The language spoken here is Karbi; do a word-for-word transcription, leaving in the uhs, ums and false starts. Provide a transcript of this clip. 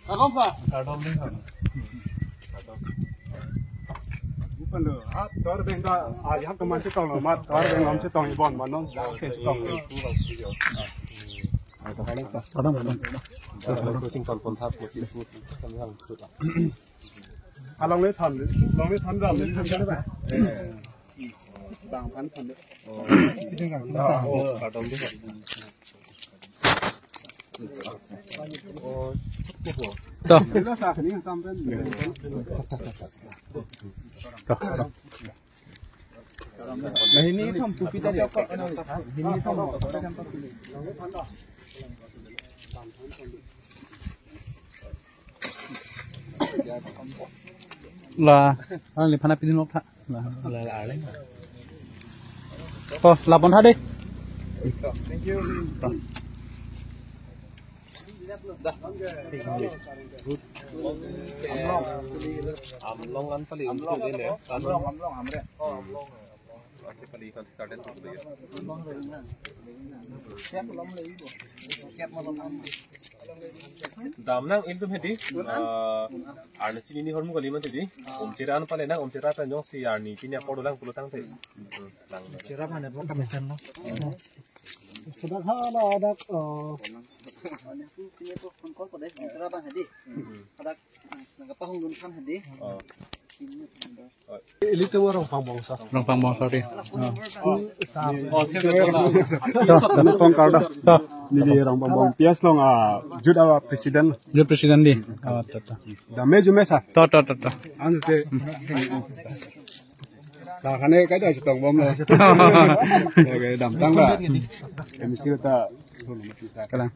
Kakong pa? Bukan lo, ha, tor beng ta, ah, ya teman chetong lo, mat, tor beng om chetong ibon, manon, chetong. Kadang, kadang. Kucing tonton thap, kucing put, kami yang put. Along le than, along le than dam, le than dam. Bang than than. To. Ini sampai. To. Nah, ini thom tupi tadi. Ini thom. La, ang liphana pidin lok tha. La, la, la, la. Oh, la pon tha dei. Thank you. Amlong an pali. Amlong, amlong, amlong, amlong. Dam nang-il atum hedi, ah, arnisi nini ahormu kali mati di. Om Chera an pale nang, Om Chera pen jongsi arni pini apor dolang pulo tangte. Hmm, lang. Chera mane bo kamesen lo. Sudah ha ada ada, eh, Chera bang hedi. Ada nangkapahong dun kan hedi. Oh. Ilitum Rongphang Bongso. Rongphang Bongso dei. Oh. To, to. Pong kar do. To. Neli Rongphang Bong P S along, ah, Youth a-President. Youth President dei. Oh, to, to. Dam me arjume sir. To, to, to, to. Ang se. Sir kane kai ta chetong bom lo. Okay, damtang ba. M C ta. Kalang.